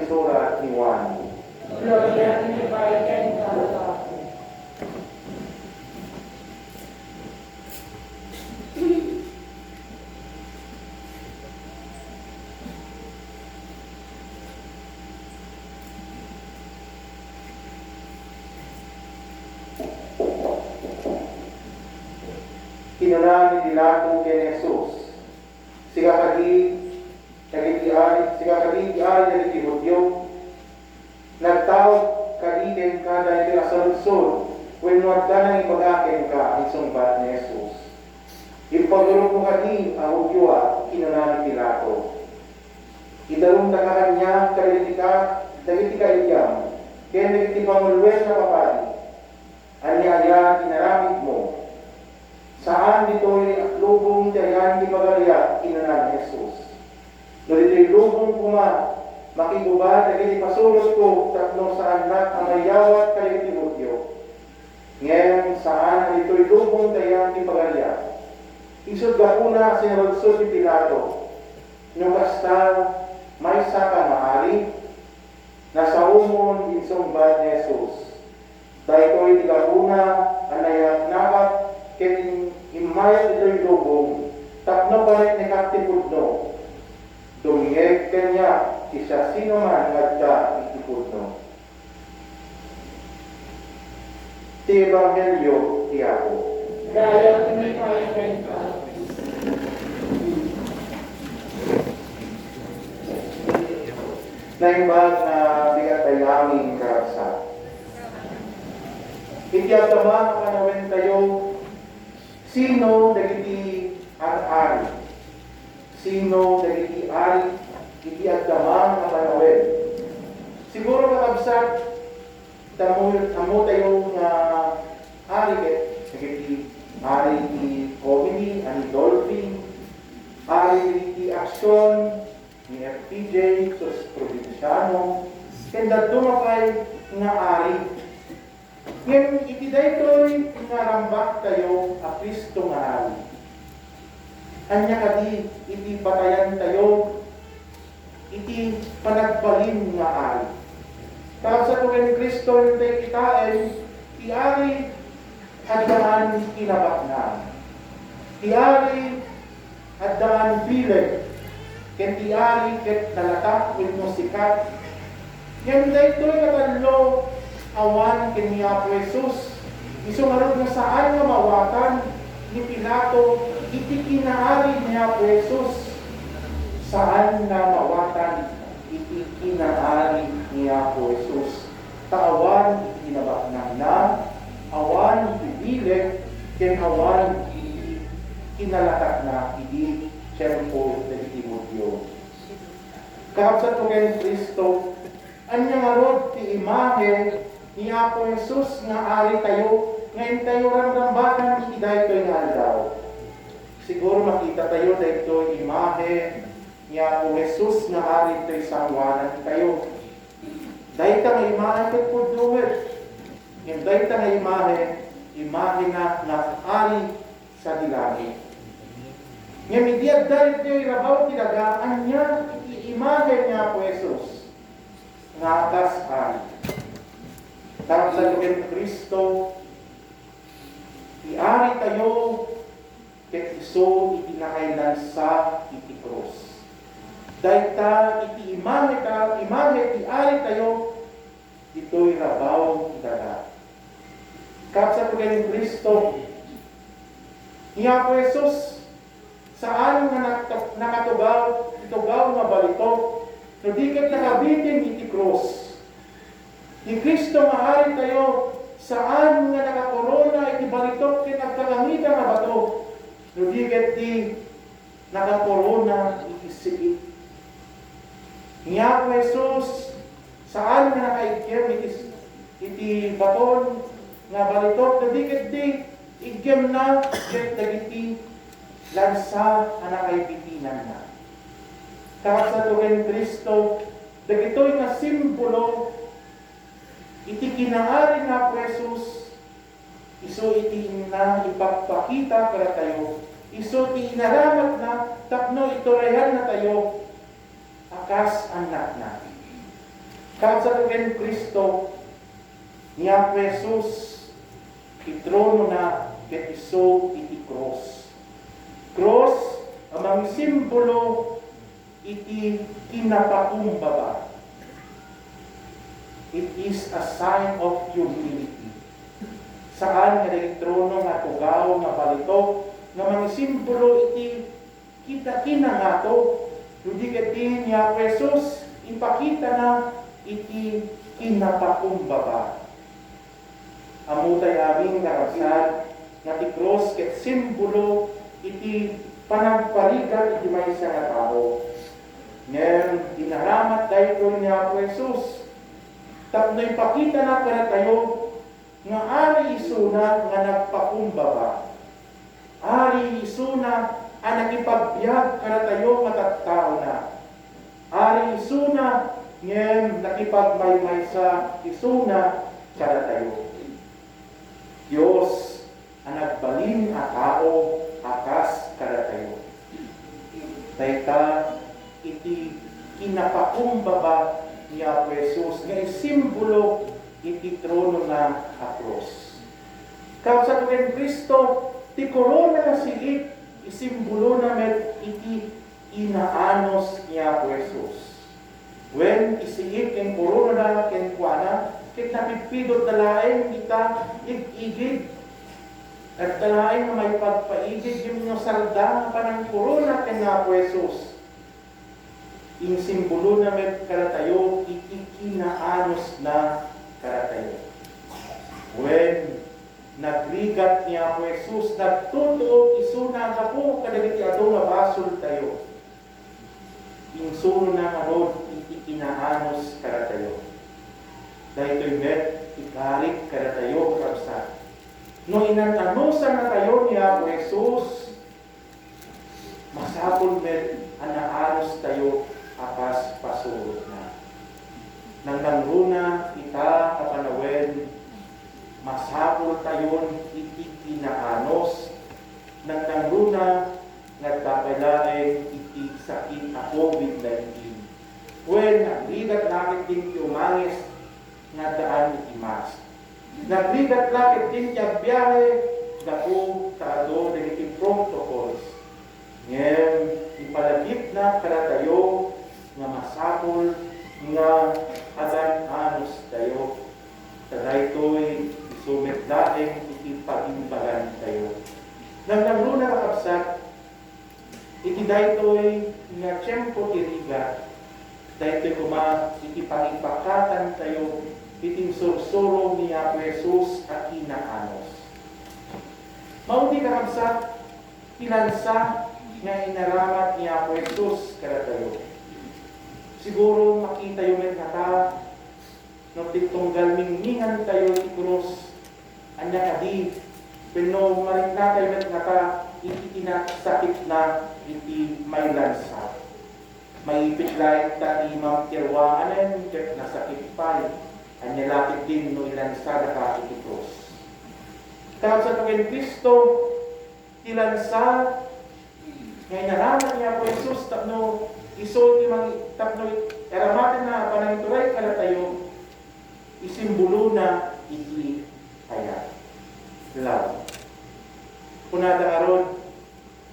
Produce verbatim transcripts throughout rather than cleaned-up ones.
Surat ni Juan. Gloria iti Apo. Kinuna ni Pilato ken Jesus, "Sika kadi dagiti ari, sika kadi ti ari dagiti Judio? Nagtaud kadi kenka daytoy a saludsod, wenno adda nangibaga kenka?" insungbat ni Jesus. "Impaturogmo kadi a Judioak?" kinuna ni Pilato. "Idarum daka kaniak kadagiti ka-, dagiti kaidiam ken dagiti panguloen a papadi." "Ania aya ti inaramidmo? Saan ditoy lubong ti ayan ti pagariak," kinuna ni Jesus. "No ditoy lubong koma, makiguba dagiti pasurotko tapno saannak a mayawat kadagiti Judio. Ngem saan a ditoy lubong ti ayan ti pagariak." Isut' gapuna a sinaludsod ni Pilato, "No kasta, maysaka nga ari?" Nasaomon, insungbat ni Jesus, "Daytoy ti gapuna a nayaknakak ken immayat ditoy lubong tapno paneknekak ti pudno. Dumngeg kaniak ti siasinoman nga adda iti pudno." Ti Ebanghelio ti Apo. Gayam ti maipaay kenka. Naimbag nga bigat tayo amin, karagsak. Iti agdama nga panawen tayo, sino dagiti ar-ari? Sino dagiti ari iti agdama nga panawen? Siguro, kakabsat, Ammo, ammo tayo nga ari ket dagiti ari ti comedy, a ni Dolphy, ari ti action, ni F P J, sus, Provinciano, ken dadduma pay nga ari. Ngem iti daytoy nga rambak tayo a Cristo nga ari, ania kadi iti batayan tayo iti panagbalin nga ari? Kakabsat, ken Cristo, intay kitaen, ti ari addaan kinabaknang. Ti ari addaan bileg, ken ti ari ket nalatak wenno sikat. Ngem daytoy nga tallo, awan ken ni Apo Jesus. Isu ngarud nga saan nga maawatan ni Pilato iti kinaari ni Apo Jesus. Saan nga maawatan iti kinaari ni Apo Jesus. Ta awan iti kinabaknangna, awan iti bileg, ken awan iti kinalatakna idi tiempo dagiti Judio. Kakabsatko ken Cristo, ania ngarud ti imahe ni Apo Jesus nga ari tayo nga intayo ramrambakan iti daytoy nga aldaw? Siguro makita tayo daytoy imahe ni Apo Jesus nga ari toy sangoanan tayo. Dayta nga imahe ket pudno met. Ngem dayta nga imahe, imahena nga ari sadi langit. Ngem idi adda ditoy rabaw ti daga, ania iti imahe ni Apo Jesus? Nga kas ari. Kakabsatko ken Cristo, ti ari tayo ket isu iti nakailansa iti krus. Dayta iti imahe ta, imahe ti ari tayo ditoy rabaw ti daga. Kakabsatko ken Cristo, ni Apo Jesus, saan nga nagta-, nakatugaw, itugaw nga balitok, no di ket nakabitin iti krus. Ni Cristo nga ari tayo, saan nga nakakorona iti balitok ken agkakangita nga bato, no di ket ti nakakorona iti siit. Ni Apo Jesus, saan nga nakaiggem iti, iti baton nga balitok, no di ket ti iggemna ket dagiti lansa a nakaibitinanna. Kakabsatko ken Cristo, dagitoy nga simbolo iti kinaari ni Apo Jesus, isu iti inna ipakpakita kadatayo, isu ti inaramatna tapno iturayanna tayo a kas annakna. Kabsatko ken Cristo, ni Apo Jesus, ti tronona ket isu iti krus. Krus a mangisimbolo iti kinapakumbaba. It is a sign of humility. Saan nga dagiti trono nga tugaw nga balitok nga mangisimbolo iti kita kinangato, no di ket ni Apo Jesus ipakitana iti kinapakumbaba. Ammotay amin nga kabsat nga ti krus ket simbolo iti panagparigat iti maysa nga tao. Ngem inaramat daytoy ni Apo Jesus tapno ipakitana kadatayo nga ari isuna nga nagpakumbaba. Ari isuna a nakipagbiag kadatayo nga tattaona. Ari isuna ngem nakipagmaymaysa isuna kadatayo. Dios a nagbalin a tao a kas kadatayo. Dayta iti kinapakumbaba ni Apo Jesus nga isimbolo iti tronona a krus. Kabsat ken Cristo, ti korona nga siit, isimbolona met iti kinaanus ni Apo Jesus. Wen, ti siit ken korona kenkuana, ket napidpidotna laeng ita ig-igid. Adda laeng nga maipagpaigid wenno sarda nga panangkorona ken Apo Jesus. Insimbolona met kadatayo iti kinaanusna kadatayo. Wen, nagrigat ni Apo Jesus, nagtutuok isuna gapu kadagiti adu nga basoltayo. Insurona ngarud iti kinaanus kadatayo. Daytoy met ti karik kadatayo, kabsat. No inan-anusannatayo ni Apo Jesus, masapul met a naanustayo a kas pasurotna. Nangnangruna ita a panawen, masapultayon iti kinaanus. Nangnangruna nga adda pay laeng iti sakit a covid nineteen. Wen, nagrigat la ketdin ti umangis nga addaan iti mask. Nagrigat la ketdin ti agbiahe gapu ta adu dagiti protocols. Ngem ipalagipna kadatayo nga masapul nga agan-anustayo. Ta daytoy isu met laeng iti pagimbagantayo. Nangnangruna, kakabsat, iti daytoy nga tiempo ti rigat, daytoy koma iti pangipakatantayo iti insursuro ni Apo Jesus a kinaanus. Maudi, kakabsat, ti lansa nga inaramat ni Apo Jesus kadatayo. Siguro makitayo met ngata no ti tunggal mingmingantayo ti krus, ania kadi, wenno mariknatayo met ngata iti kinasakitna iti mailansa. Maipit laeng ta imam ti ruanganen ket nasakit pay. Ania la ketdin no ilansada ka iti krus? Kakabsat ken Cristo, ti lansa nga inaramat ni Apo Jesus tapno isu ti mangi-, tapno aramatenna a panangituray kadatayo, isimbolona iti ayat. Love. Kunada ngarud,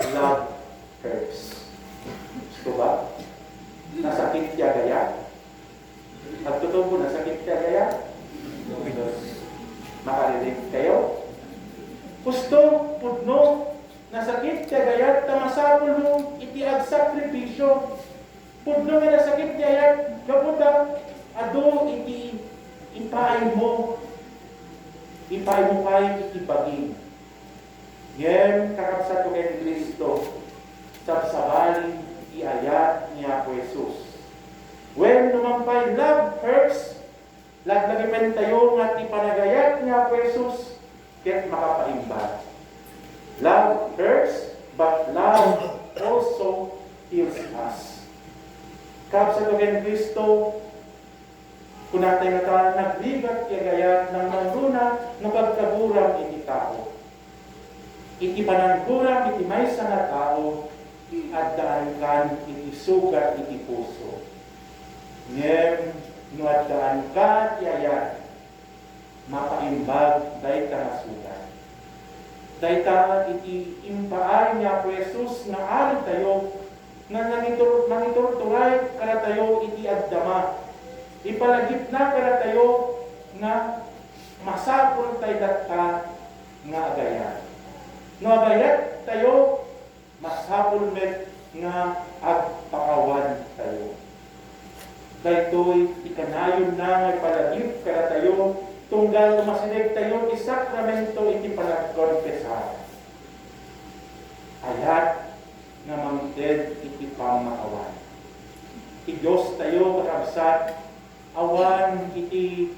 love hurts. Gusto ba? Nasakit ti agayat? Agtutubo, nasakit ti agayat? Makarelate kayo? Gusto, pudno, nasakit ti agayat ta masapulmo iti agsakripisio. Pudno nga nasakit ti ayat gapu ta adu iti ipaaymo. Ipaaymo pay iti bagim. Ngem, kakabsatko ken Cristo, sabsabali ti ayat ni Apo Jesus. Wen, no man pay love hurts, laglagipentayo nga ti panagayat ni Apo Jesus ket makapaimbag. Love hurts, but love also heals us. Kabsatko ken Cristo, kunatayo ngata, nagrigat ti agayat, nangnangruna no kagkaguram iti tao. Iti panangguram iti maysa nga tao, addaankan iti sugat iti puso. Ngem, No addaanka ti ayat, mapaimbag dayta nga surat. Dayta iti impaay ni Apo Jesus nga Aritayo, nga nangitur-, nangiturturay kadatayo iti agdama. Ipalagipna kadatayo nga masapul tayo dayta nga agayat. No agayat tayo, masapul met nga agpakawan tayo. Daytoy ti kanayonna nga ipalagip kadatayo tunggal umasideg tayo ti sakramento iti panagkonfesar. Ayat nga mangted iti pammakawan. Ti Dios tayo, kakabsat, awan iti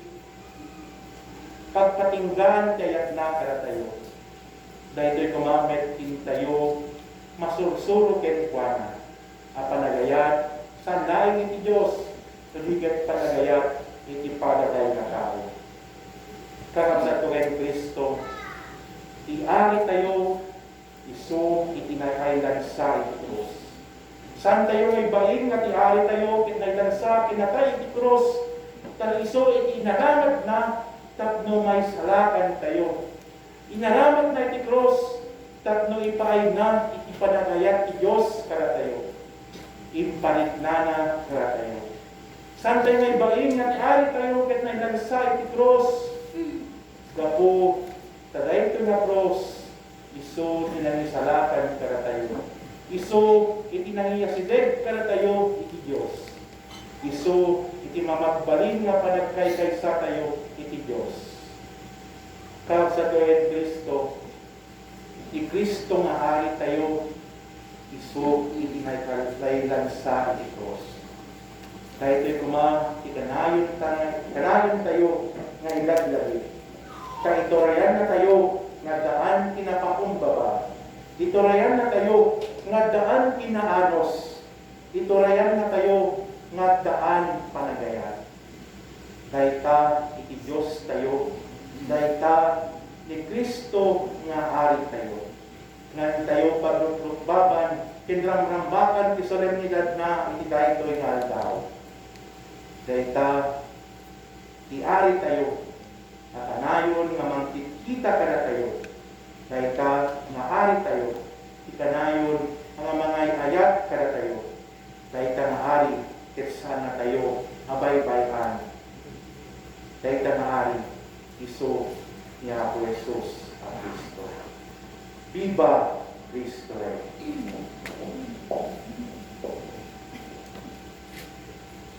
pagpatinggaan ti ayatna kadatayo. Daytoy koma met intayo masursuro kenkuana a panagayat saan laeng iti Dios, no di ket panagayat iti padaday nga tao. Kakabsatko ken Cristo, ti Aritayo isu iti nakailansa iti krus. Saantayo nga ibain nga ti Aritayo ket nailansa, pinatay iti krus, ta isu iti inaramatna tapno maisalakantayo. Inaramatna iti krus tapno ipaayna iti panagayat ti Dios kadatayo. Impariknana kadatayo. Saantayo nga ibain nga ti Aritayo ket nailansa iti krus. Gapu ta daytoy nga krus, isu ti nangisalakan kadatayo. Isu iti nangiasideg kadatayo iti Dios. Isu iti mamagbalin nga panagkaykaysatayo iti Dios. Kabsatko ken Cristo, ti Cristo nga Aritayo, isu iti naikal-, nailansa iti krus. Daytoy koma ti kanayon ta-, kanayontayo nga ilaglagip. Ta iturayannatayo nga addaan ti napakumbaba. Iturayannatayo nga addaan ti naanus. Iturayannatayo nga addaan panagayat. Dayta iti Diostayo, dayta ni Cristo nga Aritayo. Nga intayo pagrutrukbaban ken ramrambakan ti solemnidadna iti daytoy nga aldaw. Dayta ti Aritayo a kanayon nga mangkitkita kadatayo. Dayta nga Aritayo ti kanayon nga mangay-ayat kadatayo. Dayta nga Ari ket saannatayo a baybay-an. Dayta nga Ari isu ni Apo Jesus a Cristo. Viva Cristo Rey!